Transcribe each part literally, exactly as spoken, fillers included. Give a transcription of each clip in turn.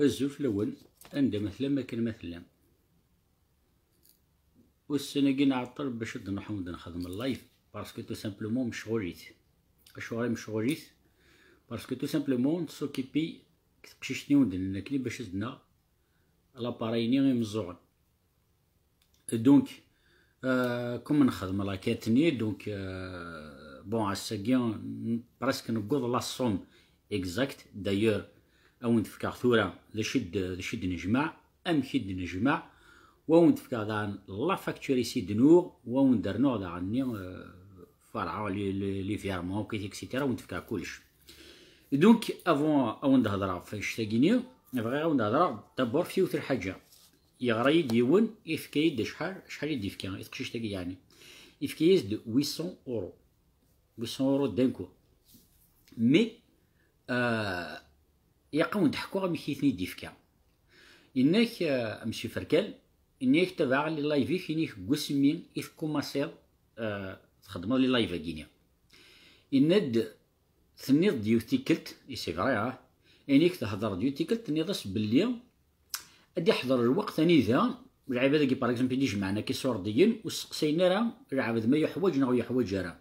Azul fell-awen, anda ma tellam, akken ma tellam. Ussan-agi nɛeṭṭel bac ad nruḥ ad nexdem live, parce que tout simplement mecɣulit. Acuɣer i mecɣulit? Parce que tout simplement nettsukkipi deg teqcict-nni i wen-d-nenna akkenni bac ad d-naɣ l'appareil-nni imeẓẓuɣen. Donc, euh, comme nexdem la quête-nni, donc, euh, bon, ass-agi n-, presque newweḍ la somme exacte. D'ailleurs, ad wen-d-fkeɣ tura d acu i d-, d acu i d-nejmeɛ, amek i d-nejmeɛ, wa wen-d-fkeɣ daɣen la facture i s-id-nuɣ, wa wen-d-rnuɣ daɣen-nni, euh, voilà, les, les, les virements, et cetera, wa wen-d-fkeɣ kullec. Donc, avant ad wen-d-hedreɣ ɣef annect-agi-nni, bɣiɣ ad wen-d-hedreɣ d'abord ɣef yiwet n lḥaǧa. Yeɣra-yi-d yiwen, yefka-yi-d acḥal, acḥal i d-yefka i teqcict-agi, yeɛni. Yefka-yas-d huit cents euros. Huit cents euros d'un coup. Mais, euh, ilaq ad wen-d-ḥkuɣ amek i ten-id-yefka. Yenna-k, euh, Monsieur Ferkal, yenna-k tabaɛ les live-ik, yenna-k deg wasmi i tkumaṣiḍ, euh, txedmeḍ les live-agi-nni. Yenna-d, tenniḍ-d yiwet tikkelt, et c'est vrai, ah, yenna-k thedreḍ-d yiwet tikkelt, tenniḍ-as belli ad iḥḍer lweqt anida lɛibad-agi, par exemple, i d-ijemɛen akka iṣurdiyen, ur sseqsayen ara lɛebd ma yuḥwaǧ neɣ ur yuḥwaǧ ara.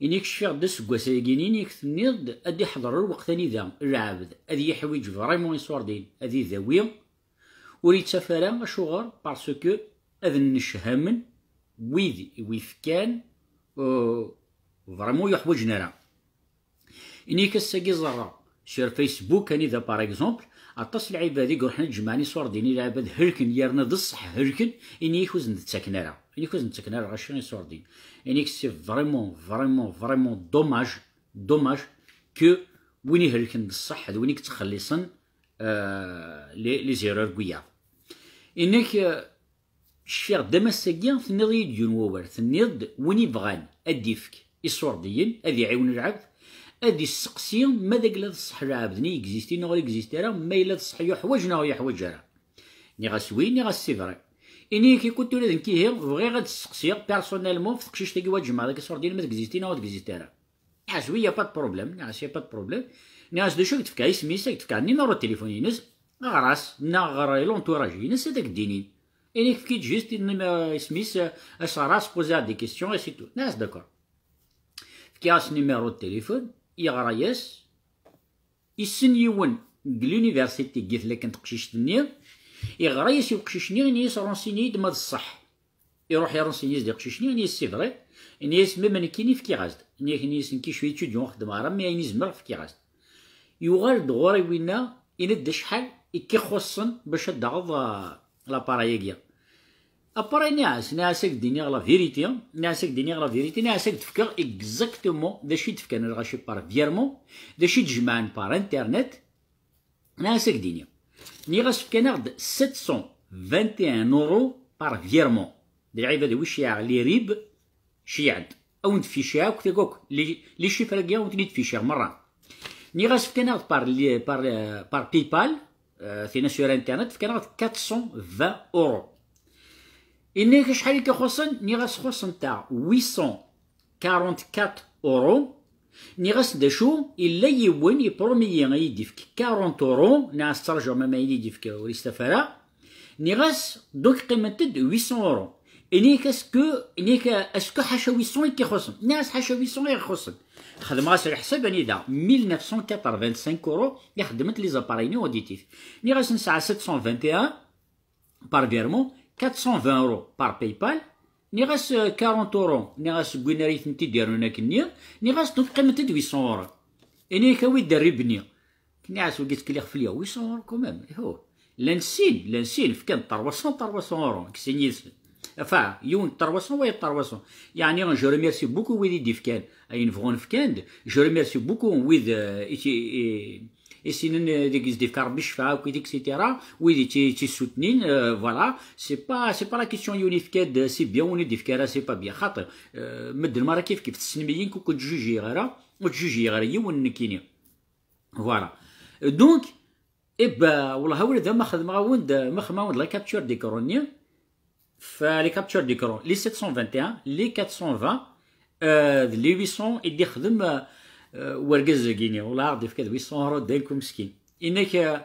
Ini-k cfiɣ-d aseggas-agi-nni, ini-k tenniḍ-d ad iḥḍer lweqt anida lɛebd ad yiḥwiǧ vraiment iṣurdiyen ad idawi, ur yettaf ara. Acuɣer? Parce que ad nnechamen wid i wi-fkan, euh, vraiment ur yuḥwaǧen ara. Ini-k ass-agi ẓerreɣ sur Facebook, anida, par exemple, aṭas n lɛibad i iruḥen ad jemɛen iṣurdiyen i lɛibad helken, yerna d ṣṣeḥ helken, ini-k ur sen-d-ttaken ara. Ini-k ur sen-d-ttaken ara lɣaci iṣurdiyen. Ini-k c'est vraiment, vraiment, vraiment dommage, dommage que win ihelken d ṣṣeḥ d win i yettxelliṣen, euh, les, les erreurs n wiyaḍ. Ini-k, euh, cfiɣ-d am ass-agi, tenniḍ-iyi-d yiwen wawal, tenniḍ-d win ibɣan ad d-ifk iṣurdiyen, ad iɛiwen lɛebd, ad isseqsi ma d agla d ṣṣeḥ lɛebd-nni yeegzisti neɣ ur yeegzisti ara, ma yella d ṣṣeḥ yuḥwaǧ neɣ ur yuḥwaǧ ara. Nniɣ-as oui, nniɣ-as c'est vrai. Ini-k, écoute, ula d nekk ihi bɣiɣ ad d-sseqsiɣ personnellement ɣef teqcict-agi wa d-jemɛeɣ deg iṣurdiyen ma tegzisti neɣ ur tegzisti ara. Nniɣ-as oui, y a pas de problème, nniɣ-as y a pas de problème. Nniɣ-as d acu i k-d-tefka isem-is, i k-d-tefka numéro de téléphone-ines, ɣer-as, neɣ ɣer l'entourage-ines, ad ak-d-inin. Ini-k, efk-iyi-d juste numéro, isem-is, euh, as-ɣer-as, poser des questions, et c'est tout. Nniɣ-as d'accord. Fkiɣ-as numéro de téléphone, yeɣra-yas, issen yiwen deg l'université deg i tella kan teqcict-nni, yeɣra-yas i uqcic-nni, ini-yas renseigner-iyi-d ma d ṣṣeḥ. Iruḥ irenseigner-as-d i uqcic-nni, ini-yas c'est vrai, ini-yas même nekkini fkiɣ-as-d. Ini-yas, ini-yas nekki je suis étudiant, xeddmeɣ ara, mais ayen i zemreɣ fkiɣ-as-d. Yuɣal-d ɣur-i winna, ini-d acḥal i k-ixuṣṣen bac ad d-taɣeḍ, ah, l'appareil-agi. Après, nniɣ-as, nniɣ-as ad k-d-iniɣ la vérité, nniɣ-as ad k-d-iniɣ la vérité, nniɣ-as ad k-d-fkeɣ exactement d acu i d-fkan lɣaci par virement, d acu i d-jemɛen par internet, nniɣ-as ad k-d-iniɣ. Nniɣ-as fkan-aɣ-d sept cent vingt et un euros par virement. D lɛibad wi ceyyɛeɣ, les rib, ceyyɛen-d. Ad wen-d-ficiɣ akk, akk, les, les chiffres-agi ad wen-ten-id-ficiɣ merra. Nniɣ-as fkan-aɣ-d par, par, par PayPal, euh, tina sur internet, fkan-aɣ-d quatre cent vingt euros. Yenna-yak acḥal i k-ixuṣṣen? Nniɣ-as xuṣṣent-aɣ huit cent quarante-quatre euros. Nniɣ-as d acu, yella yiwen yepromi-yi ad yi-d-ifk quarante euros, nniɣ-as ttrajuɣ ma ma yi-d-ifk ur yestaf ara. Nniɣ-as, donc qqiment-d huit cents euros. Ini-k est-ce que, ini-k est-ce que ḥaca huit cents i k-ixuṣṣen? Nniɣ-as ḥaca huit cents i ixuṣṣen. Xedmeɣ-as leḥsab anida mille neuf cent quatre-vingt-cinq euros i xeddment les appareils-nni auditifs. Nniɣ-as nesɛa sept cent vingt et un par virement, quatre cent vingt euros par PayPal, nniɣ-as, euh, quarante euros, nniɣ-as seg win ara yi-tent-id-irnun akkenni, nniɣ-as donc qqiment-d huit cents euros. Ini-k awi-d rrib-nni. Nniɣ-as wagi ttkelliɣ fell-i, huit cents euros quand même. Ihu. Llan sin, llan sin, fkan trois cents, trois cents euros, deg sin yid-sen. Enfin, yiwen trois cents, wayeḍ trois cents. Yeɛni, je remercie beaucoup wid i d-ifkan ayen bɣun fkan-d. Je remercie beaucoup wid, euh, i, i, i, issinen, euh, deg i s-d-ifka Rebbi ccfa akk, et cetera. Wid i tt-, i tt-issutnin, euh, voilà. C'est pas, c'est pas la question yiwen ifka-d, c'est bien, win ur d-ifki ara, c'est pas bien. Xaṭi, euh, medden merra kif kif, tessnem-iyi, ur ken-ttjujiyeɣ ara, ur ttjujiyeɣ ara yiwen nekkini. Voilà. Donc, eh ben, wallah, a wlad, ma xedmeɣ-awen-d, ma xedmeɣ-awen-d la capture d'écran-nni, f-, les captures d'écran, les sept cent vingt et un, les quatre cent vingt, euh, d les huit cents i d-ixdem, euh, euh, wergaz-agi-nni. Wallah, ad d-ifka d huit cents euros d'un coup meskin. Yenna-k, euh,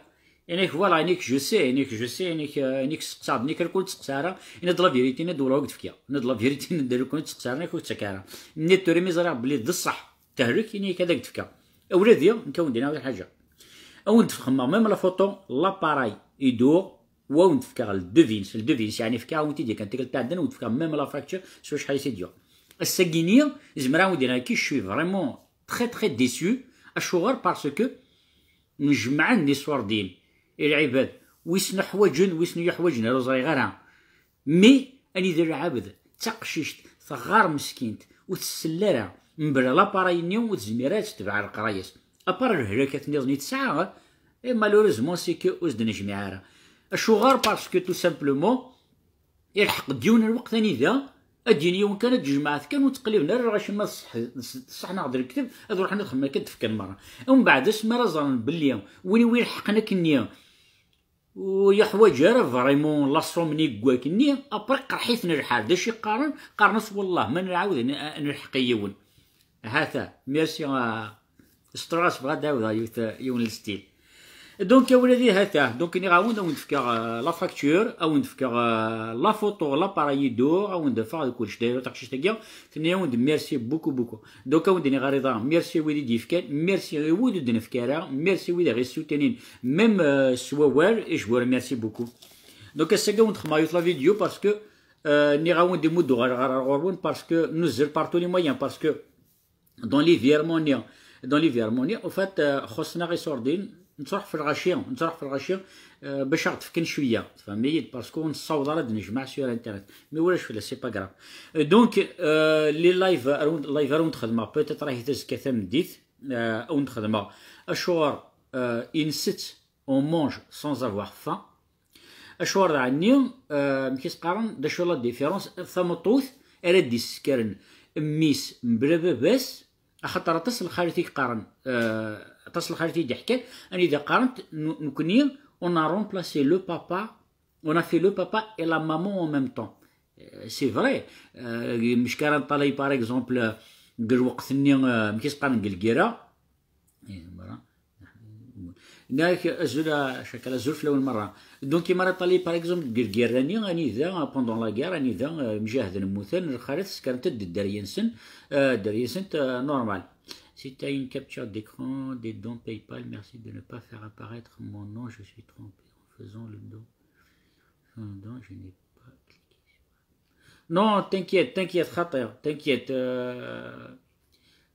Inek, voilà, inek, je sais, inek, je sais, inek, euh, inek, seqsaɣ, inek, ur ken-ttseqsaɣ ara, ini-d la vérité, ini-d ur ak-d-fkiɣ, ini-d la vérité, ini-d ur ken-ttseqsaɣ ara, ur ak-ttakaɣ ara. Nniɣ tura mi ẓriɣ belli d ṣṣeḥ, tehrek, inek ad ak-d-fkeɣ. Ula d nekk a wen-d-iniɣ lḥaǧa. A wen-d-xemmeɣ même la photo, l'appareil, iduɣ, wa wen-d-fkeɣ le devis, le devis, yeɛni fkiɣ-awen-t-id yakan tikkelt iɛeddan, a wen-d-fkeɣ même la facture, s wacḥal i t-id-yuɣ. Ass-agi-ni, zemreɣ a wen-d-iniɣ, je suis vraiment très, très déçu. Acuɣer? Parce que Mjemɛen iṣurdiyen i lɛibad, wissen uḥwaǧen, wissen ur uḥwaǧen ara, ur ẓriɣ ara. Mi anida lɛebd d taqcict teɣɣar meskint, ur tsell ara, mebla l'appareil-nni ur tezmir ara ad tetbeɛ leqraya-s. Apar lehlakat nniḍen i tesɛa, et malheureusement c'est que ur s-d-nejmiɛ ara. Acuɣer? Parce que tout simplement, ilḥeq-d yiwen n lweqt anida ad d-yini yiwen kan ad d-jemɛet kan ur ttqelliben ara lɣaci ma d ṣṣeḥ, d ṣṣeḥ neɣ d lekdeb, ad ruḥen ad xedmen akken d-fkan merra. Umbeɛd asmi ara ẓren belli win i wi ilḥeqen akkenni ur yeḥwaǧ ara vraiment la somme-nni deg wakkenni, après qerḥ-iten lḥal. D acu i qqaren? Qqaren-as: "Wellah ma nɛawed ad n-, ad nelḥeq i yiwen." Hata, merci, euh, Stras, bɣa ad d-ɛawdeɣ yiwet, yiwen n stil. Donc, a wladi, hata. Donc, nniɣ-awen, a wen-d-fkeɣ, euh, la facture, a wen-d-fkeɣ, euh, la photo, l'appareil iduɣ, a wen-d-afeɣ d kullec. D'ailleurs taqcict-agi tenna-awen-d merci beaucoup, beaucoup. Donc, a wen-d-nniɣ ɣer iḍ-a, merci i wid i d-yefkan, merci i wid ur d-nefki ara, merci i wid i ɣ-issutinin, même, euh, s wawal, et je vous remercie beaucoup. Donc, ass-agi a wen-d-xemmeɣ yiwet la vidéo parce que, euh, nniɣ-awen-d imudd uɣaleɣ ɣer ɣur-wen parce que nuzzel par tous les moyens, parce que dans les virements-nni, dans les virements-nni, au fait, euh, xuṣṣen-aɣ iṣurdiyen, nettruḥ f lɣaci, nettruḥ f lɣaci, euh, bac ad ɣ-d-fken cwiya, tfehmem-iyi-d, parce que ur nessaweḍ ara ad nejmeɛ sur internet, mais ulac fell-as, c'est pas grave. Euh, donc, euh, les live, ar wen-, live ara wen-d-xedmeɣ, peut-être ahat azekka tameddit, euh, a wen-d-xedmeɣ acuɣer, euh, i nsett, on mange sans avoir faim. Acuɣer daɣenni, euh, amek i s-qqaren, d acu la différence? Tameṭṭut ara d-iseskren mmi-s mebla baba-s, axaṭer aṭas n lxalat i yeqqaren, euh, aṭas n lxalat i d-iḥkan, anida qqarent, nu-, nekni, on a remplacé le papa, on a fait le papa et la maman en même temps. Euh, c'est vrai. Euh, mec ara neṭṭalay, par exemple, deg lweqt-nni, euh, amek i s-qqaren, deg lgirra, Eh, voilà. Nniɣ-ak azul a Cakal, azul fell-awen merra. Donc, imi ara neṭṭalay, par exemple, deg lgirra-nni, anida, pendant la guerre, anida, euh, mjahed mmuten, lxalat skernt-d dderya-nsen, euh, dderya-nsent, euh, normal. Si tu as une capture d'écran des dons PayPal, merci de ne pas faire apparaître mon nom, je suis trompé en faisant le don. Faisant le don, je n'ai pas cliqué sur Non, t'inquiète, t'inquiète, xaṭi, t'inquiète. Euh,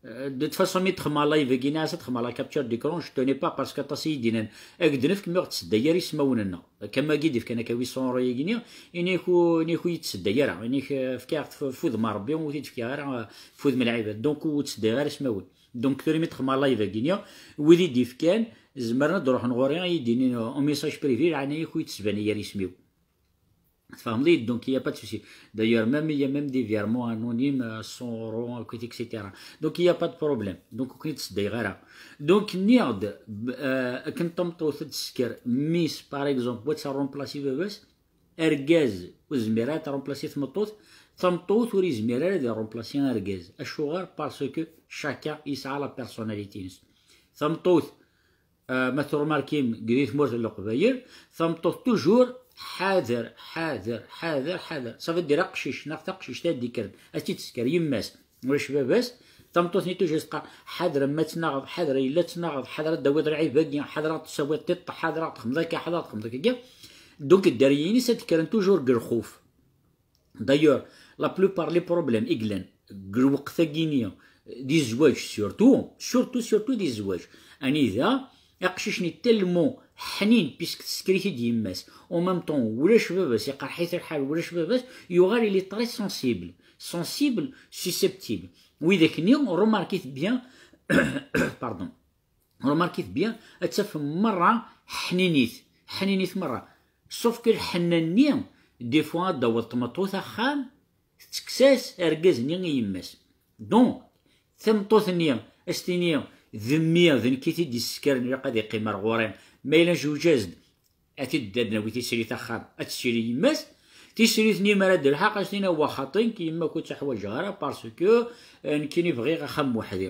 euh, de toute façon, mi txemmeɣ live-agi, nniɣ-as ad xemmeɣ la capture d'écran, je tenais pas, parce que aṭas i yi-d-yennan. Ad k-d-nefk, mi ur ɣ-d-tsedday ara ismawen-nneɣ. Akka ma gi d-fkan akka huit cents euros-agi-nni, ini-k ur, ini-k ur yi-d-tsedday ara. Ini-k, euh, fkiɣ-t f-, f udem n Ṛebbi, ur t-id-fkiɣ ara, euh, f udem n lɛibad. Donc, ur ttseddayeɣ ara ismawen. Donc, tura mi txemmeɣ live-agi-nni, wid i d-ifkan, zemren ad d-ruḥen ɣur-i, ad yi-d-inin, euh, en message privé, laɛnaya-k ur yi-d-tesbani ara isem-iw. Tfehmeḍ-iyi-d, donc il y a pas de souci. D'ailleurs, même, il y a même des virements anonymes, euh, cent euros, et cetera. Donc il y a pas de problème. Donc ur ken-id-sseddayeɣ ara. Donc nniɣ-d, b-, euh, akken tameṭṭut ad tesker mmi-s, par exemple, ad tt-remplacer baba-s, argaz ur yezmir ara ad remplacer tameṭṭut, tameṭṭut ur yezmir ara ad remplacer argaz. Acuɣer? Parce que chacun yesɛa la personnalité-ines. Tameṭṭut Euh, ma turmarkim di tmurt n Leqbayel, tameṭṭut toujours ḥader, ḥader, ḥader, ḥader. Ça veut dire aqcic neɣ taqcict ad d-ikkren, ad tt-id-tesker yemma-s, ulac baba-s, tameṭṭut-nni toujours teqqar: "Ḥader ma tnaɣeḍ, ḥader yella tnaɣeḍ, ḥader ad d-tawiḍ lɛib-agi, ḥader ad d-tawiḍ tiṭ, ḥader ad d-texmeḍ akka, ḥader ad d-texmeḍ akka." Donc dderya-ines ad d-kkren toujours deg lxuf. D'ailleurs, la plupart les problèmes i yellan deg lweqt-agi-ni di zzwaǧ, surtout, surtout, surtout di zzwaǧ, anida aqcic-nni tellement ḥnin, puisque tesker-it-id yemma-s, en même temps ulac baba-s, iqerḥ-it lḥal, ulac baba-s, yuɣal il est très sensible, sensible, susceptible. Widak-nni, remarquez bien, pardon, Remarquez bien, ad tafem merra ḥninit, ḥninit merra. Sauf que lḥenna-nni, des fois ad d-taweḍ tmeṭṭut axxam, tettekkes-as argaz-nni i yemma-s. Donc, tameṭṭut-nni, ad s-tini: "D mmi, d nekk i t-id-yessekren, ilaq ad iqqim ar ɣur-i. Ma yella nzewǧ-as-d, ad t-id-, ad nawi tisrit axxam, ad tessiri yemma-s." Tisrit-nni mi ara d-telḥeq, ad s-tini: "Awah, xaṭi, nekk yemma-k ur tt-ḥwaǧeɣ ara, parce que, euh, nekkini bɣiɣ axxam weḥd-i."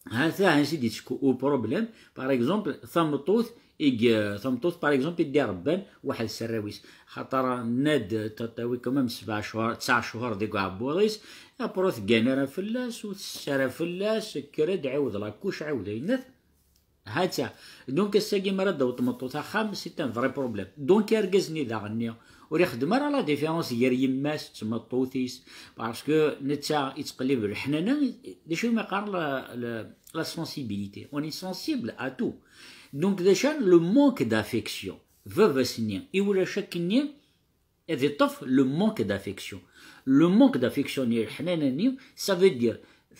Hata hansi d-yettekku uproblem. Par exemple, tameṭṭut Ig tameṭṭut, par exemple, i d-irebban waḥed s arraw-is, xaṭer nna-d tawi quand même sebɛa cchuhur, tesɛa cchuhur deg uɛebbuḍ-is, après ur teggan ara fell-as, ur tess ara fell-as, kker-d, ɛiwed la couche, ɛiwed ayennat. Ha-tt-a. Donc ass-agi mi ara d-taweḍ tmeṭṭut axxam, c'est un vrai problème. Donc argaz-nni daɣen-nni ur ixeddem ara la différence gar yemma-s d tmeṭṭut-is, parce que netta yettqellib leḥnana, d acu umi qqaren la, la, la sensibilité. On est sensible à tout. Donc déjà le manque d'affection. Baba-s-nni i ulac akkenni ad iṭṭef le manque d'affection. Le manque d'affection-nni, leḥnana-nni, ça veut dire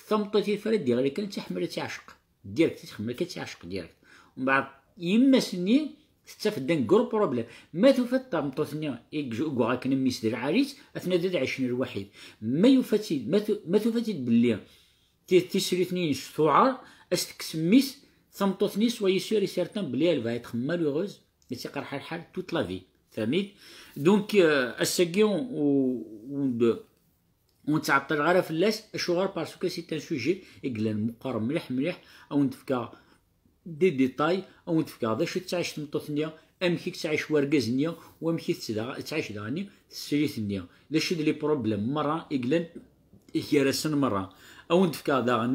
tameṭṭut yefra d-iɣli kan, ad tt-iḥemmel, ad tt-iɛceq. Direct, ad tt-iḥemmel, ad tt-iɛceq direct. Mbeɛd yemma-s-nni tettaf-d un gros problème. Ma tufa-d tameṭṭut-nni i yuɣ akken mmi-s d lɛali-s, ad ten-ad ɛicen lwaḥid. Ma yufa-tt-id, ma tu-, ma tufa-tt-id belli ti-, tislit-nni-ines tuɛer, ad s-tekkes mmi-s, tameṭṭut-nni, soyez sûr et certain belli elle va être malheureuse, ad tt-iqerḥ lḥal toute la vie. Tfehmit? Donc, euh, ass-agi ur, ur d-, ur nettɛeṭṭileɣ ara fell-as. Acuɣer? Parce que c'est un sujet i yellan meqqer mliḥ, mliḥ. Ad wen-d-fkeɣ des détails, ad wen-d-fkeɣ d acu tettɛic tmeṭṭut-nni, amek i yettɛic wergaz-nni, u amek i tettda-, tettɛic daɣen teslit-nni. D acu i d les problèmes merra i yellan gar-asen merra. Ad wen-d-fkeɣ daɣen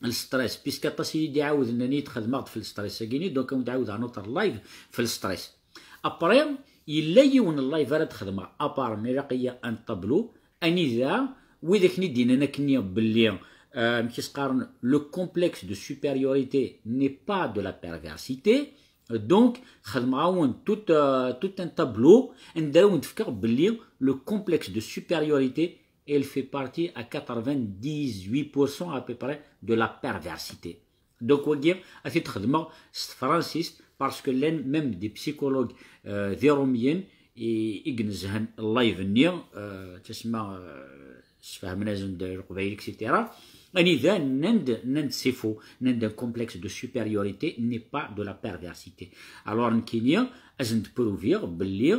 le stress, puisque aṭas i yi-d-iɛawden, nnan-iyi-d xedmeɣ-d f le stress-agi-nni, donc ad wen-d-ɛawdeɣ un autre live f le stress. Après, yella yiwen n live ara d-xedmeɣ, à part, mi ilaq-iyi un tableau, anida widak i d-yennan akkenni belli, euh, amek i s-qqaren, le complexe de supériorité n'est pas de la perversité. Donc xedmeɣ-awen tout, euh, tout un tableau anda ara wen-d-fkeɣ belli le complexe de supériorité, il fait partie à quatre-vingt-dix-huit pour cent à peu près de la perversité. Donc wagi ad t-id-xedmeɣ s tefransist, parce que llan même des psychologues, euh, d irumyen i, i inezhen live-nni, euh, tasma, euh, sfehmen-asen-d leqbayel, et cetera. Anida nnan-d, nnan-d c'est faux, nnan-d un complexe de supériorité n'est pas de la perversité. Alors nekkini ad sen-d-prouviɣ belli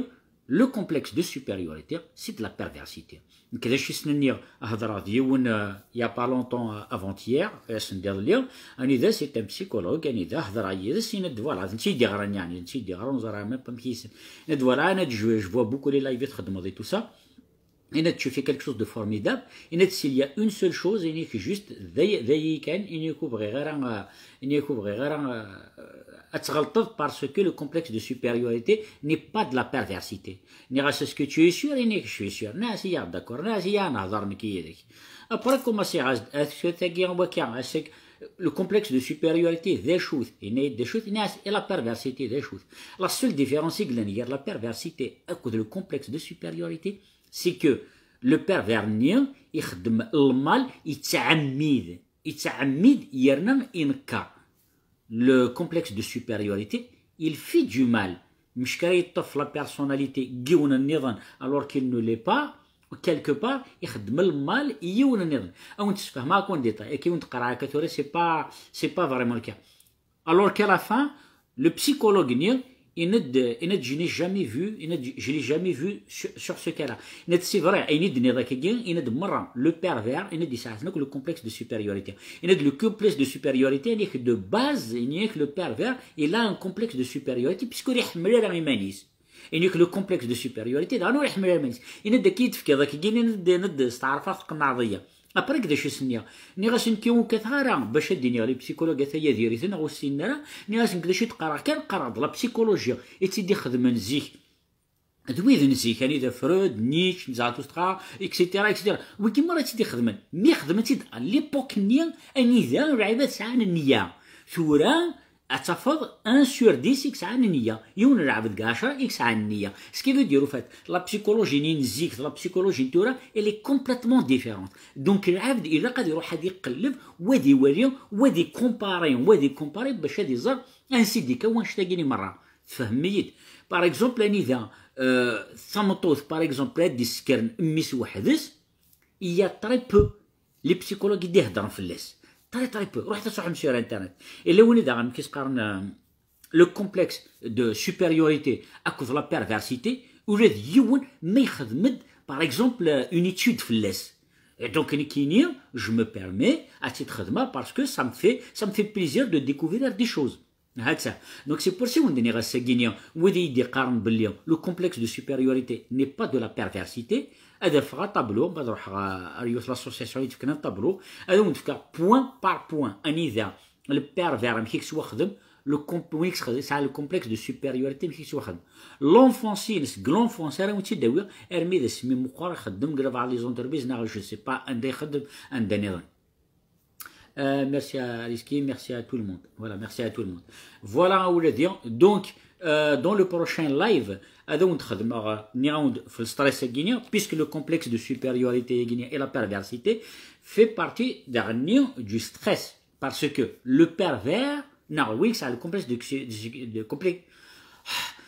le complexe de supériorité, c'est de la perversité. Nekk d acu i s-nniɣ, hedreɣ d yiwen, euh, il y a pas longtemps, euh, avant-hier, ass n iḍelli, anida c'est un psychologue, anida hedreɣ yid-s, yenna-d voilà, d netta i d-yeɣran, yeɛni, d netta i d-yeɣran, ur ẓriɣ même pas amek i s-, yenna-d voilà, yenna-d je, je vois beaucoup les lives i txeddmeḍ et tout ça. Yenna-d tu fais quelque chose de formidable. Yenna-d s'il y a une seule chose, yenna-k juste d ay-, d ayi kan, yenna-k ur bɣiɣ ara, euh, yenna-k ur bɣiɣ ara, euh, ad tɣelṭeḍ, parce que le complexe de supériorité n'est pas de la perversité. Nniɣ-as est-ce que tu es sûr? Yenna-k je suis sûr. Nniɣ-as ya d'accord, nniɣ-as ya nehḍer nekk yid-k. Après commenciɣ-as-d, est-ce que tagi wakka, est-ce que le complexe de supériorité d acu-t? Yenna-yi-d d acu-t, nniɣ-as et la perversité d acu-t? La seule différence i yellan gar la perversité akked le complexe de supériorité, c'est que le pervers-nni ixeddem lmal, yettɛemmid, yettɛemmid yerna inekkeṛ. Le complexe de supériorité, il fait du mal. Mec ara yeṭṭef la personnalité n yiwen nniḍen alors qu'il ne l'est pas, quelque part ixeddem lmal i yiwen nniḍen. Ad wen-d-sfehmeɣ akk en détail, akka i wen-d-qqareɣ akka tura, c'est pas, c'est pas vraiment le cas. Alors qu'à la fin, le psychologue-nni, il ne, il ne, je n'ai jamais vu, il ne, je l'ai jamais vu sur, sur ce cas-là. Yenna-d c'est vrai, ayen i d-tenniḍ akkagi, yenna-d merra, le pervers, yenna-d yesɛa-ten akk le complexe de supériorité. Yenna-d le complexe de supériorité, yenna-k de base, yenna-k le pervers, il a un complexe de supériorité, puisque ur iḥemmel ara iman-is. Yenna-k le complexe de supériorité, daɣen ur iḥemmel ara iman-is. Yenna-d akka i d-tefkiḍ akkagi, yenna-d, yenna-d steɛrfeɣ tqenɛeḍ-iyi. Après, d acu i s-nniɣ? Nniɣ-as nekk ur kkateɣ ara bac ad d-iniɣ les psychologues ata ad iri-ten, neɣ ur ssinen ara. Nniɣ-as nekk d acu i d-qqareɣ kan, qqareɣ-d la psychologie i tt-id-ixedmen zik. D wid n zik, anida Freud, Nietzsche, Zarathustra, et cetera, et cetera. Wigi merra i tt-id-ixedmen. Mi xedmen-tt-id à l'époque-nni, anida lɛibad sɛan nniya. Tura, ad tafeḍ un sur dix i yesɛan nniya, yiwen n lɛebd deg ɛecṛa i yesɛan nniya. Ce qui veut dire, au fait, la psychologie-nni n zik d la psychologie n tura, elle est complètement différente. Donc lɛebd ilaq ad iruḥ ad iqelleb, wa ad iwali, wa ad ikompari, wa ad ikompari bac ad iẓer ansi d-ikka wannect-agi-nni merra. Tfehmem-iyi-d? Par exemple, anida, euh, tameṭṭut, par exemple, ad d-issekren mmi-s weḥd-s, il y a très peu les psychologues i d-iheddren fell-as. Très, très peu. Ruḥet ad tṛuḥem sur internet. Yella win i daɣen amek i s-qqaren, euh, le complexe de supériorité akked la perversité, ula d yiwen ma yexdem-d, par exemple, euh, une étude fell-as. Et donc nekkini, je me permets ad tt-id-xedmeɣ parce que ça me fait, ça me fait plaisir de découvrir des choses. Ha-tt-a. Donc c'est pour ça i wen-d-nniɣ ass-agi-nni, wid i yi-d-iqqaren belli le complexe de supériorité n'est pas de la perversité, ad afeɣ un tableau, ad ruḥeɣ ɣer yiwet l'association i d-fkan un tableau, ad wen-d-fkeɣ point par point anida le pervers amek i yettwaxdem, le comp- win i yesɛa le complexe de supériorité amek i yettwaxdem. L'enfance-ines, deg l'enfance ara wen-tt-id-awiɣ, armi d asmi meqqer ixeddem deg lebɛaḍ les entreprises neɣ je sais pas anda ixeddem, anda nniḍen. Euh, merci à Rizki, merci à tout le monde. Voilà, merci à tout le monde. Voilà, ula d-, donc, euh, dans le prochain live, ad awen-d-xedmeɣ, euh, nniɣ-awen-d f le stress-agi-nni, puisque le complexe de supériorité-agi-nni et la perversité fait partie daɣenni du stress. Parce que le pervers, non, oui, ça a le complexe de, de, de complexe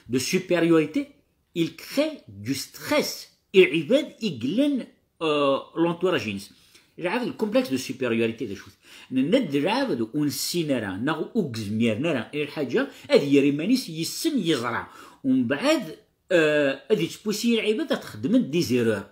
de supériorité, il crée du stress i lɛibad i yellan, euh, l'entourage-ines. Lɛebd, le complexe de supériorité d acu-t? Nenna-d lɛebd ur nessin ara neɣ ur yezmiren ara i lḥaǧa, ad yerr iman-is yessen, yeẓra, umbeɛd, euh, ad yettpusi lɛibad ad xedmen des erreurs.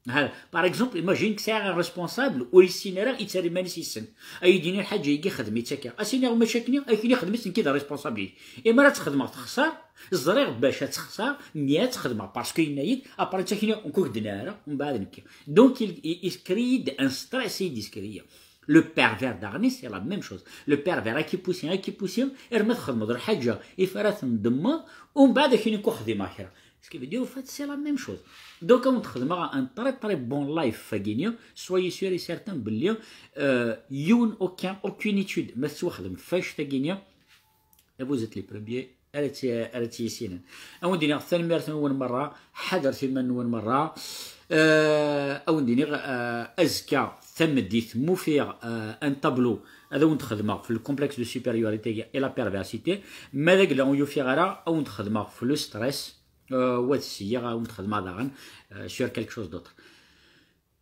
Ha, par exemple, imagine que sɛiɣ un responsable ur yessin ara, yettarra iman-is yessen. Ad yi-d-yini lḥaǧa-agi xdem-itt akka. Ad s-iniɣ mačči akken, ad ak-yini xdem-itt nekki d responsable-ik. Imi ara tt-xedmeɣ texṣer, ẓriɣ bac ad texṣer, mi ad tt-xedmeɣ, parce que yenna-yi-d, après ad ak-iniɣ nekk ur k-d-nniɣ ara, mbeɛd nekki. Donc il, il, il crée un stress, il crée. Le pervers daɣen, c'est la même chose. Le pervers ad k-ipusi, ad k-ipusi, arma txedmeḍ lḥaǧa i f ara tendemmeḍ, umbeɛd ad ak-yini nekk ur xdimeɣ kra. Ce qui veut dire, au fait, c'est la même chose. Donc, ad wen-d-xedmeɣ un très très bon live fagini. Soyez sûr et certain belli, euh, yiwen, aucun, aucune étude ma tettwaxdem f annect-agi-nni, vous êtes les premiers ara tt-, ara tt-yissinen. Ad wen-d-iniɣ tanemmirt-nwen merra, ḥadret iman-nwen merra. Euh, ad wen-d-iniɣ, euh, azekka tameddit, ma ufiɣ, euh, un tableau, ad awen-d-xedmeɣ f le complexe de supériorité et la perversité. Ma d agla ur yufiɣ ara, ad awen-d-xedmeɣ f le stress. Euh, wa d syiɣ, ad awen-d-xedmeɣ daɣen, euh, sur quelque chose d'autre.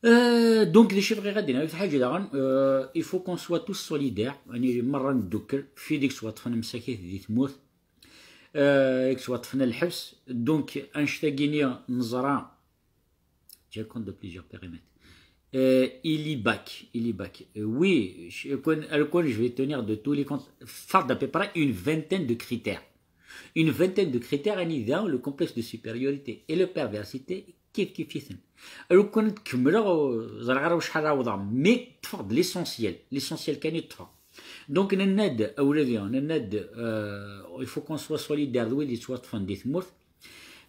Euh, donc, d acu i bɣiɣ ad d-iniɣ, yiwet lḥaǧa daɣen, euh, il faut qu'on soit tous solidaires, yani, merra neddukel, f wid i yettwaṭṭfen msakit di tmurt, euh, i yettwaṭṭfen lḥebs. Donc, annect-agi-nni neẓra, tient compte de plusieurs périmètres. Euh, il y bac, il y bac. Euh, oui, je, quand, quand je vais tenir de tous les comptes, faire d'à peu près une vingtaine de critères. Une vingtaine de critères, anida le complexe de supériorité et le perversité kif kif-iten. Lukan ad kemmleɣ, ur ẓriɣ ara wacḥal awḍeɣ, mais ṭṭfeɣ-d l'essentiel, l'essentiel kan i ṭṭfeɣ. Donc, nenna-d, a wladi, nenna-d, euh, il faut qu'on soit solidaire d wid yettwaṭṭfen di tmurt.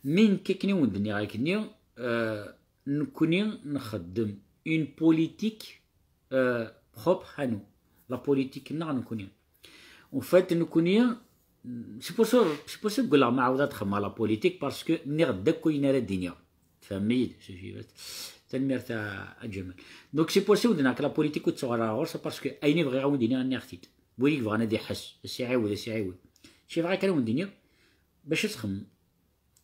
Mi nekk akken i wen-d-nniɣ akkenni, euh, nekkni nxeddem une politique, euh, propre à nous. La politique-nneɣ nekkni. En fait, nekkni, c'est pour ça, c'est pour ça que ggulleɣ ma ɛawdeɣ ad xedmeɣ la politique, parce que nniɣ-d akk ayen ara d-iniɣ. Tfehmem-iyi-d? Tanemmirt a, a Ǧamal. Donc, c'est pour ça i wen-d-nniɣ que la politique ur ttuɣaleɣ ɣur-s, parce que ayen i bɣiɣ a wen-d-iniɣ, nniɣ-t-id. Win i yebɣan ad iḥess, ad s-iɛiwed, ad s-iɛiwed. Acu i bɣiɣ kan a wen-d-iniɣ, bac ad txemmem.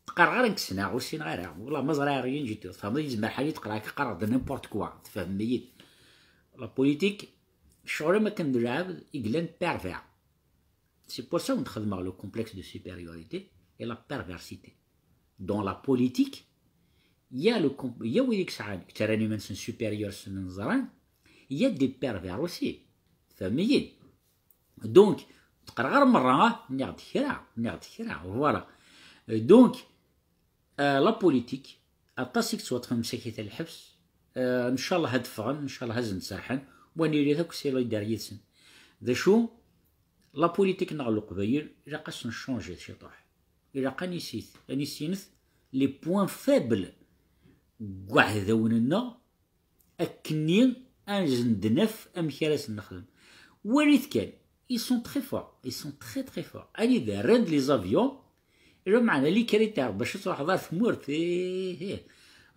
Qqareɣ ara nekk ssneɣ, ur ssineɣ ara. Wallah, ma ẓriɣ rien du tout. Tfehmeḍ, yezmer ḥal i d-qqreɣ akka, qqareɣ-d n'importe quoi. Tfehmem-iyi-d? La politique, ccɣel am akken d lɛebd i yellan pervers. C'est pour ça i wen-d-xedmeɣ le complexe de supériorité et la perversité. Dans la politique, il y a le comp-, il y a wid i yesɛan, yettarran iman-nsen supérieurs s neẓran, il y a des pervers aussi. Tfehmem-iyi-d? Donc, ur qqareɣ ara merra, ah, nniɣ-d kra, nniɣ-d kra, voilà. Euh, donc, euh, la politique, aṭas i yettwaṭṭfen msakit lḥebs, euh, ncallah ad ffɣen, ncallah ad sen-serḥen, wa nili akk solidaire yid-sen. D acu, la politique-nneɣ Leqbayel, ilaq ad s-nchange ciṭuḥ. Ilaq ad nissit, ad nissinet les points faibles n waɛdawen-nneɣ, akkenni ad sen-d-naf amek ara sen-nexdem. Walit kan, ils sont très forts, ils sont très très forts. Anida rran-d les avions, lameɛna les critères bac ad truḥeḍ ar tmurt, ih, ih.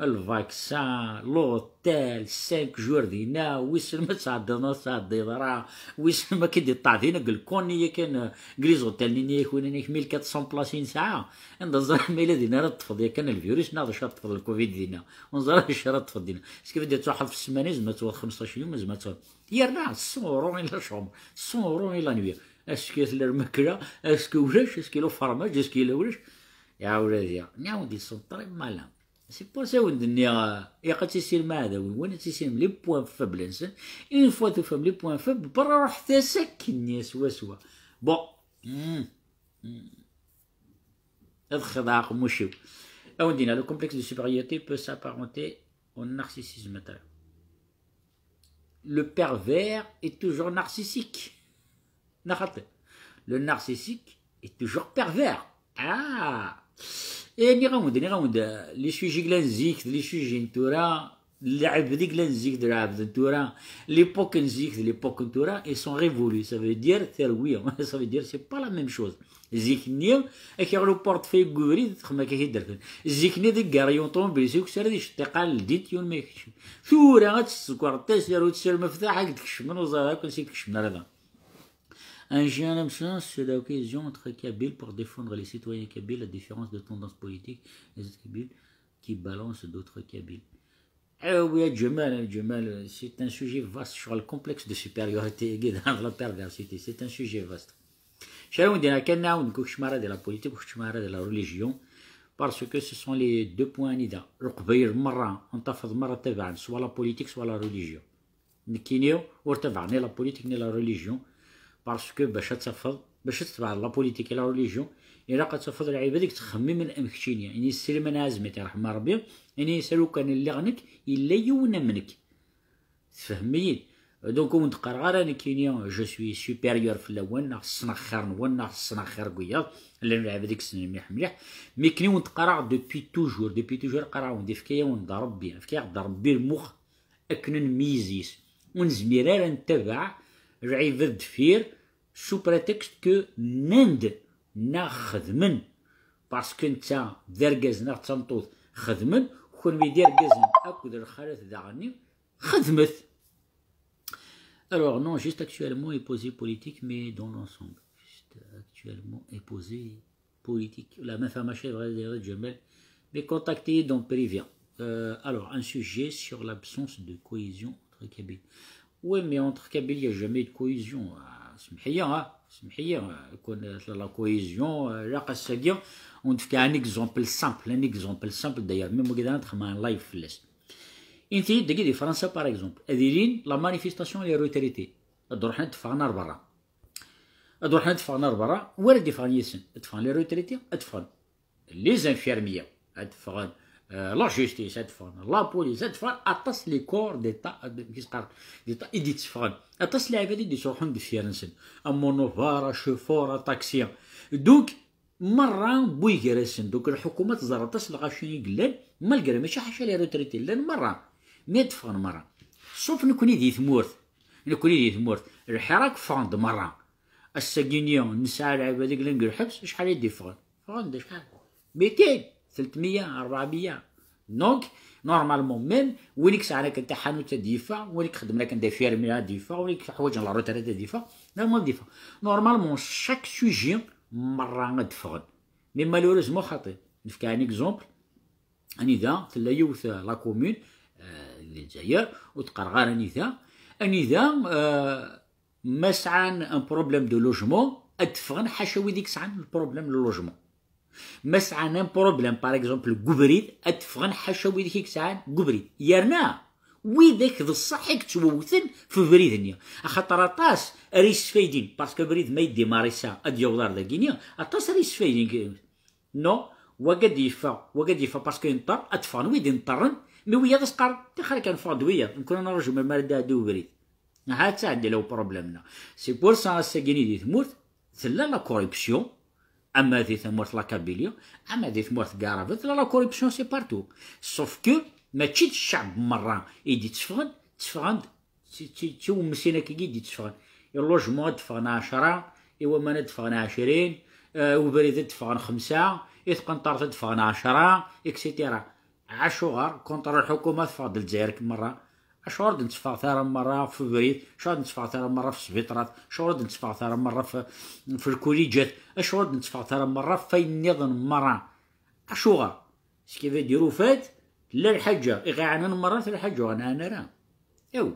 Le vaccin, l'hôtel, cinq jours dinna, wissen ma tɛeddiḍ neɣ ur tɛeddiḍ ara, wissen ma k-id-iṭṭeɛ dinna deg lkun-nni yakan, deg les hôtels-nni i ak-inan mille quatre cents places i nesɛa, anda ẓriɣ ma yella dinna ara teṭṭfeḍ yakan lvirus neɣ d acu ara teṭṭfeḍ lcovid dinna, ur neẓri ara d acu ara teṭṭfeḍ dinna. Est-ce que ad truḥeḍ f ssmana, zemreḍ ad tɛawdeḍ xemseṭṭac yum, zemreḍ ad tɛawdeḍ. Yerna cent euros i la chambre, cent euros i la nuit. Est-ce que tella lmakla? Est-ce que ulac? Est-ce que yella ufermaj? Est-ce que yella ulac? Ya wladi, nniɣ-awen-d, ils sont très malins. C'est pour ça i wen-d-nniɣ, euh, ilaq ad tissinem aɛdaw-nwen, ad tissinem les points faibles-nsen. Une fois tufam les points faibles, berra ruḥet-as akkenni swaswa. Bon, hmm, Ad xedɛeɣ aqemmuc-iw. Ad wen-d-iniɣ, le complexe de supériorité peut s'apparenter au narcissisme. Le pervers est toujours narcissique. Neɣ xaṭi, le narcissique est toujours pervers. Ah! Eh, nniɣ-awen-d, nniɣ-awen-d, les sujets yellan zik d les sujets n tura, lɛebd i yellan zik d lɛebd n tura, l'époque n zik d l'époque n tura, ils sont révolus. Ça veut dire terwi. Ça veut dire c'est pas la même chose. Zik-nni, ak-yaɣ le portefeuille deg ubrid, txem akka i d-rfen. Zik-nni deg gar yuṭumbil, si ukessar ad iceṭṭiqal ldint yiwen ma yekcem. Tura ad tessegreḍ tasarut s lmeftaḥ, ad k-d-kecmen, ur ẓriɣ akk ansi k-d-kecmen ara da. Un jeune homme, c'est l'occasion entre Kabyles pour défendre les citoyens kabyles, la différence de tendance politique, les autres Kabyles qui balancent d'autres Kabyles. Eh oui, Jamal, Jamal, c'est un sujet vaste sur le complexe de supériorité et de la perversité. C'est un sujet vaste. Cela, on dirait qu'on a une cauchemar de la politique, cauchemar de la religion, parce que ce sont les deux points nida. Leqbayel merra, on tafeḍ merra tabaɛen, soit la politique, soit la religion. Nekkini ur tabaɛen ni la politique ni la religion, parce que bac ad tafeḍ, bac ad tebɛeḍ la politique et la religion, ilaq ad tafeḍ lɛibad i yettxemmimen am keččini. Ini sliman azmi tirḥem Rebbi, ini salukan lliɣ nekk, yella yiwen am nekk. Tfehmem-iyi? Donc ur d-qqareɣ ara nekkini je suis supérieur fell-awen, neɣ ssneɣ xir-nwen, neɣ ssneɣ xir n wiyaḍ. Llan lɛibad i yessnen mliḥ mliḥ. Mi akken ur d-qqareɣ depuis toujours, depuis toujours qqareɣ-awen-d, ifka-yawen-d Rebbi, ifka-yaɣ-d Rebbi lmux akken ad nmeyyez yis. Ur nezmir ara ad nettabaɛ lɛibad deffir sous prétexte que nnan-d neɣ xedmen. Parce que netta d argaz neɣ d tameṭṭut xedmen, kenwi d irgazen akked lxalat daɣenni, xedmet. Alors, non, juste actuellement est posé politique, mais dans l'ensemble. Juste actuellement est posé politique. La même femme à chèvre, elle est Jamal. Mais contactez dans privé. Euh, alors, un sujet sur l'absence de cohésion entre Kabyles. Oui, mais entre Kabyles, il n'y a jamais de cohésion. Ah, سمحية, hein, سمحية, euh, كون la cohésion, euh, لا قصة دي. On fait un exemple simple, un exemple simple d'ailleurs. Même كذا ندخل مع un live في الليست. Inti dagi di Fransa, par exemple, ad ilin la manifestation les retraités. Ad ruḥen ad ffɣen ar berra. Ad ruḥen ad ffɣen ar berra, wara d-iffɣen yid-sen. Ad ffɣen les retraités, ad ffɣen les infirmiers, ad ffɣen, euh, la justice, ad ffɣen la police, ad ffɣen aṭas les corps d'état, ad, mi s-qqaren, d'état, i d-itteffɣen. Aṭas n lɛibad i d-ittruḥun deffir-nsen. Am unubar, a chauffeur, a taxi. Donc, merra n wiger-asen. Donc, lḥukuma teẓra aṭas n lɣaci i yellan, malgré mačči ḥaca les retraités, llan merra. Mi ad ffɣen merra. Sauf nekni di tmurt. Nekni di tmurt. Lḥirak ffɣen-d merra. Ass-agi-nni nesɛa lɛibad i yellan deg lḥebs, acḥal i d-iffɣen? Ffɣen-d acḥal? Mitin, tletmiya, rebɛmiya. Donc, normalement, même win i yesɛan akken taḥanut ad d-yeffeɣ, win i ixeddmen akken d infirmier ad d-yeffeɣ, win i yeḥwaǧen la retraite ad d-yeffeɣ, normalement ad d-yeffeɣ. Normalement, chaque sujet, merra ad d-ffɣen. Mais malheureusement, xaṭi. Nefka un exemple, anida tella yiwet, euh, la commune, euh, di Lezzayer, ur d-qqareɣ ara anida, anida, euh, ma sɛan un problème de logement, ad d-ffɣen ḥaca wid i yesɛan le problème n logement. Ma sɛan un problème, par exemple, deg ubrid, ad d-ffɣen ḥaca wid i yesɛan deg ubrid. Yerna, widak d ṣṣeḥ i yettwewten f ubrid-nni. Axaṭer aṭas ara yesfaydin, parce que abrid ma yeddi mar ass-a ad yaweḍ ar dagi-nni, aṭas ara yesfaydin. Non, wagi ad yeffeɣ, wagi ad yeffeɣ, parce que yenṭer, ad d-ffɣen wid yenṭerren, mi wiyaḍ ad s-qqaren, tixer kan ffeɣ-d wiyaḍ, nekkni ad nraju melmi ara d-iɛeddi ubrid. Ha-tt-a ɛeddi la uproblème-nneɣ. C'est pour ça, ass-agi-nni di tmurt, tella la corruption, ama di tmurt la Kabylie, ama di tmurt n Garavent, tella la corruption, c'est partout. Sauf que, mačči d cceɛb merra i d-itteffɣen, tteffɣen-d d ti-, ti-, d tiwemsin akkagi i d-itteffɣen. I logement ad d-ffɣen ɛecra, i waman ad d-ffɣen ɛecrin, eh, ubrid ad d-ffɣen xemsa, i tqenṭert ad d-ffɣen ɛecra, et cetera. Acuɣer? Contre lḥukuma teffeɣ-d Lezzayer merra. Acuɣer ur d-netteffeɣ ara merra f ubrid? Acuɣer ur d-netteffeɣ ara merra f sbiṭrat? Acuɣer ur d-netteffeɣ ara merra f, f lkuliǧat? Acuɣer ur d-netteffeɣ ara merra f wayen nniḍen merra? Acuɣer? Ce qui veut dire, au fait, tella lḥaǧa i ɣ-iɛnan merra, tella lḥaǧa ur ɣ-nɛan ara. Aw.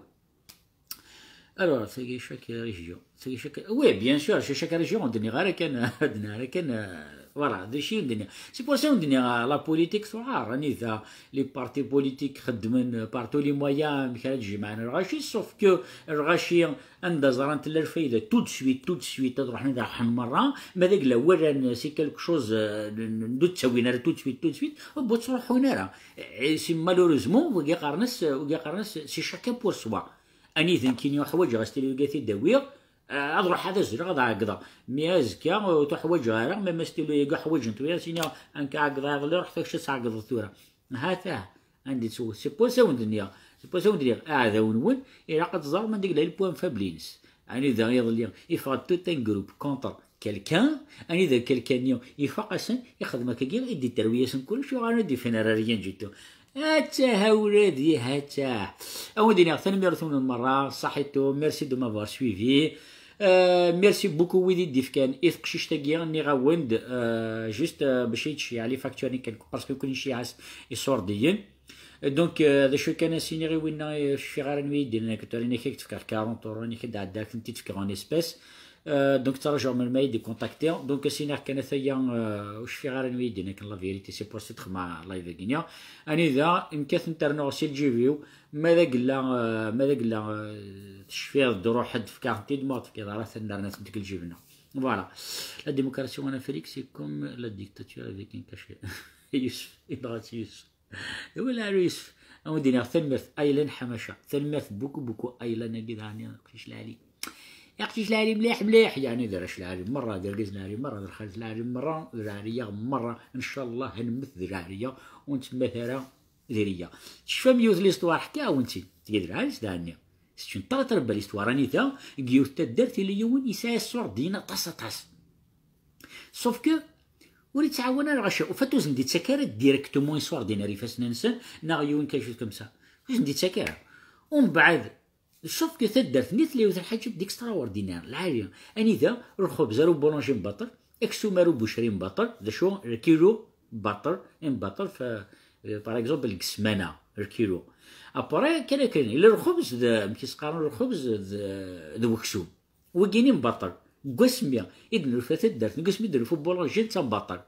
Alors, tagi chaque région. Tagi chaque, oui, bien sûr, chez chaque région, ur d-nniɣ ara kan, ur d-nniɣ ara kan, euh, Voilà, d acu i d-nniɣ. C'est pour ça i d-nniɣ, ah, la politique tuɛer, anida les partis politiques xeddmen par tous les moyens amek ara d-jemɛen lɣaci, sauf que lɣaci anda ẓran tella lfayda tout de suite, tout de suite ad ruḥen ad ruḥen merra, ma d agla walan c'est quelque chose, euh, n ur ttawin ara tout de suite, tout de suite, ur ttruḥun ara. Et c'est malheureusement, wigi qqaren-as, wigi qqaren-as c'est chacun pour soi. Anida nekkini uḥwaǧeɣ astilu-agi ad t-id-awiɣ, eh, ad ruḥeɣ ad azleɣ ad ɛeggḍeɣ. Mi azekka ur tuḥwaǧeɣ ara, ma ma stilu-agi uḥwaǧent wiyaḍ, s-iniɣ anka ɛeggḍeɣ iḍelli, ruḥet ad tɛeggḍeḍ tura. Hata, anda yettwet, c'est pour ça awen-d-nniɣ, c'est pour ça awen-d-nniɣ, aɛdaw-nwen, ilaq ad teẓrem anda yella le point faible-ines. Anida iḍelli, yeffeɣ-d tout un groupe contre quelqu'un, anida quelqu'un-nni ifaq-asen, ixdem akkagi, i d-iterwi-yasen kullec, yuɣal ur d-ifin ara rien du tout. Attah, a wladi, attah. Awen-d-iniɣ tanemmirt-nwen merra, saḥitu, merci de m'avoir suivi. Euh, merci beaucoup wid i d-ifkan i teqcict-agi, nniɣ-awen-d, euh, juste, euh, bac i d-tceyyeɛ les factures-nni kan, parce que kunci iɛas iṣurdiyen. Donc, euh, d acu kan ad s-iniɣ i winna, euh, ur cfiɣ ara anwa i d-yennan akka tura, ini-ak ad k-d-fkeɣ quarante euros, ini-ak ad d-ɛeddaɣ ad k-tent-id-fkeɣ en espèces. Euh, donc, ttṛajuɣ melmi i d-ikontakti. Donc, ad s-iniɣ kan ataya, euh, ur cfiɣ ara anwa i d-yennan akken la vérité, c'est pour ça i d-xedmeɣ live-agi-nni. Anida, nekkat nternuɣ si lǧib-iw, ma d agella, euh, ma d agella, euh, tecfiḍ-d, ruḥ-d, fkeɣ-tent-id, ma ur tefkiḍ ara, ad nerna-tent deg lǧib-nneɣ. Voilà. La démocratie en Afrique, c'est comme la dictature avec un cachet. Yusef, yenɣa-tt Yusef. Iwala Yusef. Awen-d-iniɣ tanemmirt Aylan Ḥamaca. Tanemmirt beaucoup, beaucoup Aylan-agi daɣen, aqcic lɛali. Aqcic lɛali mliḥ, mliḥ, yeɛni d arrac lɛali merra, d argaz lɛali merra, d lxalat lɛali merra, d lɛali-yaɣ merra. Ncallah ad nemmet d lɛali-yaɣ, ur nettemmat ara d iri-yaɣ. Tecfam yiwet l'histoire, ḥkiɣ-awen-tt-id. Tga d lɛali-s daɣen-nni. C'est une très, très belle histoire. Anida, deg yiwet taddart, yella yiwen yesɛa iṣurdiyen aṭas, aṭas. Sauf que, ur yettɛawan ara lɣaci. Au fait, ur sen-d-yettak ara directement iṣurdiyen ar ifassen-nsen, neɣ yiwen quelque chose comme ça. Ur sen-d-yettak ara. Umbeɛd, sauf que taddart-nni tella yiwet n lḥaǧa d'extraordinaire, lɛali. Anida, lxubz ar uboulanger mbaṭel, aksum ar ubucri mbaṭel, d acu, lkilu mbaṭel, mbaṭel, f-, par exemple, deg ssmana, lkilu. Après, kan akken, yella lxubz d, amek i s-qqaren, lxubz d, d weksum. Wigini mbaṭel. Deg wasmi i d-nufa taddart, deg wasmi i d-nufa boulanger, d tambaṭel.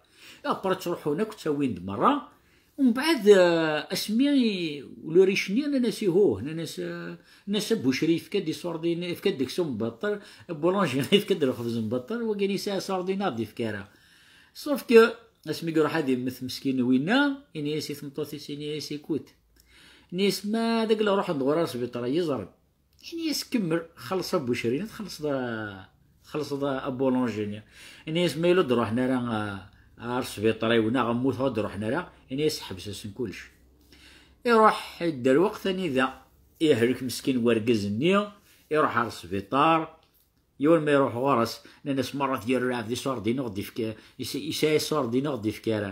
Après ttruḥun akk, ttawin-d merra. Umbeɛd, eh, asmi i, le riche-nni, nnan-as ihuh, nnan-as, eh, nnan-as abucri, yefka-d iṣurdiyen, yefka-d aksum mbaṭel, boulanger, yefka-d lxebz mbaṭel, wagini yesɛa iṣurdiyen, ur d-yefka ara. Sauf que, asmi i iruḥ ad immet meskin winna, ini-as i tmeṭṭut-is, ini-as, écoute, ini-as, ma d agla ruḥen-d ɣur-ar sbiṭar, yeẓren. Ini-as kemmel, xelleṣ abucri-nni, txellṣeḍ a-, txellṣeḍ a-, aboulanger-nni. Ini-as ma yella ur d-ruḥen ara a-, ar sbiṭar-iw neɣ mmuteɣ ur d-ruḥen ara, ini-as ḥbes-asen kullec. Iruḥ, idda lweqt anida ihlek meskin wergaz-nni, iruḥ ar sbiṭar, yiwen ma iruḥ ɣur-s, nnan-as merra tger lɛebd iṣurdiyen ur d-ifka, is-, isɛa iṣurdiyen ur d-ifka ara.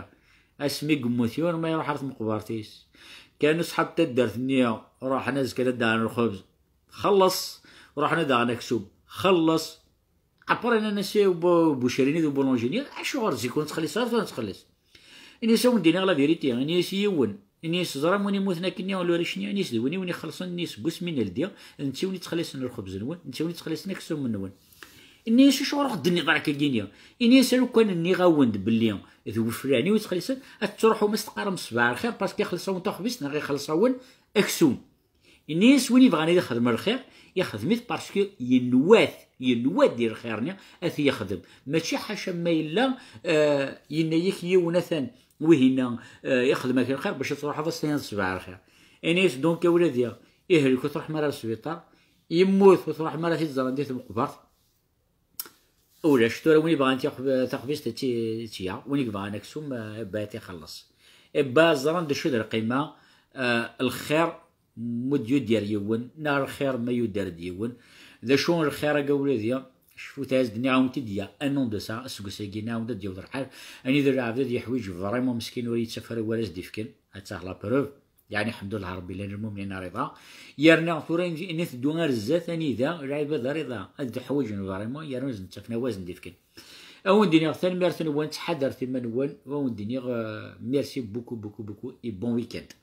Asmi yemmut yiwen ma iruḥ ar tmeqbert-is. Kan ṣṣḥab taddart-nni ruḥen azekka ad d-aɣen lxubz. Xelleṣ. Ruḥen ad aɣen aksum. Xelleṣ. Après nnan-as i bu-, bucri-nni d ubulunji-nni, acuɣer zik ur nettxelliṣ ara, tura nettxelliṣ? Ini-as, a wen-d-iniɣ la vérité, ini-as i yiwen, ini-as, teẓram win immuten akkenni, le riche-nni, ini-as, d win, win ixellṣen, ini-as, seg wasmi i neldi, d netta i wen-ittxelliṣen lxubz-nwen, d netta i wen-ittxelliṣen aksum-nwen. Ini-as, acuɣer ur ɣ-d-tenniḍ ara akkagi-nni? Ini-as, a lukan nniɣ-awen-d belli d weflan i wen-ittxelliṣen, ad tettruḥum ad s-teqqarem ṣbaḥ lxir, parce que ixelleṣ-awen taxbizt neɣ ixelleṣ-awen aksum. Ini-as, win yebɣan ad ixdem lxir, ixdem-it parce que yenwa-t, yenwa-d i lxir-nni ad t-yexdem. Mačči ḥaca ma yella, eh, yenna-yak yiwen atan wihin-a, eh, ixdem-ak lxir bac ad truḥeḍ ad s-tiniḍ ṣbaḥ lxir. Ini-as, donc, a wladi, ihlek ur truḥem ara ar sbiṭar, yemmut ur truḥem ara ad t-id-ẓren di tmeqbert. Ulac, tura win yebɣan tixb-, taxbizt ad tt-, ad tt-yaɣ, win yebɣan aksum, eh, ebba ad t-ixelleṣ. Ebba ẓran d acu d lqima, eh, lxir ma ur d-yudir yiwen, neɣ lxir ma yuder-d yiwen. D acu lxir-agi a wladi? Cfut-as-d, nniɣ-awen-t-id ya, un an de ça, aseggas-agi, nniɣ-awen-d ad d-yaweḍ lḥal, anida lɛebd ad yeḥwiǧ vraiment meskin ur yettaf ara wara as-d-ifken, ad taɣ la preuve. Yeɛni, ḥemdullah Rebbi, llan lmumnin rida. Yerna tura i nteddu ar zdat, anida lɛibad rida, ad d-ḥwaǧen vraiment, yerna ad sen-ttafen awazen d-ifken. A wen-d-iniɣ tanemmirt-nwen, ttḥadaret iman-nwen, a wen-d-iniɣ, euh, merci beaucoup, beaucoup, beaucoup, et bon week-end.